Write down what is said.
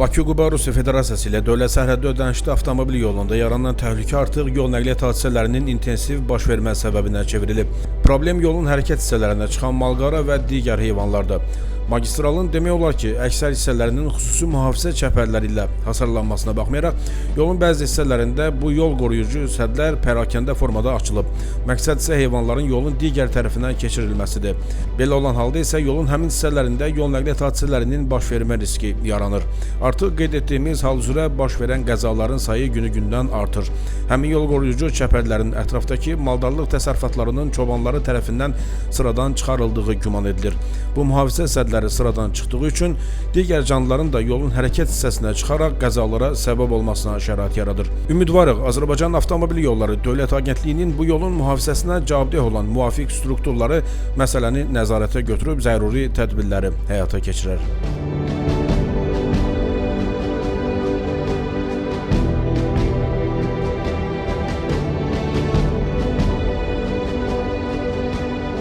Bakı-Quba Rusiya Federasiyası ilə dövlət sərhəddi ödənişli avtomobil yolunda yaranan təhlükə artıq yol nəqliyyat hadisələrinin intensiv baş vermə səbəbinə çevrilib. Problem yolun hərəkət hissələrinə çıxan malqara və digər heyvanlardır. Magistralın demək olar ki, əksər hissələrinin xüsusi mühafizə çəpərləri ilə hasarlanmasına baxmayaraq, yolun bəzi hissələrində bu yol qoruyucu sədlər pərakəndə formada açılıb. Məqsəd isə heyvanların yolun digər tərəfinə keçirilməsidir. Belə olan halda isə yolun həmin hissələrində yol nəqliyyat hadisələrinin baş vermə riski yaranır. Artıq qeyd etdiyimiz hal üzrə baş verən qəzaların sayı günü-gündən artır. Həmin yol qoruyucu çəpərlərin ətrafdakı maldarlıq təsərrüfatlarının çobanları tərəfindən sıradan çıxarıldığı güman edilir. Bu mühafizə sədləri sıradan çıxdığı üçün digər canlıların da yolun hərəkət hissəsinə çıxaraq qəzalara səbəb olmasına şərait yaradır. Ümidvarıq Azərbaycan Avtomobil Yolları Dövlət Agentliyinin bu yolun mühafizəsinə cavabdeh olan müvafiq strukturları məsələni nəzarətə götürüb zəruri tədbirləri həyata keçirər.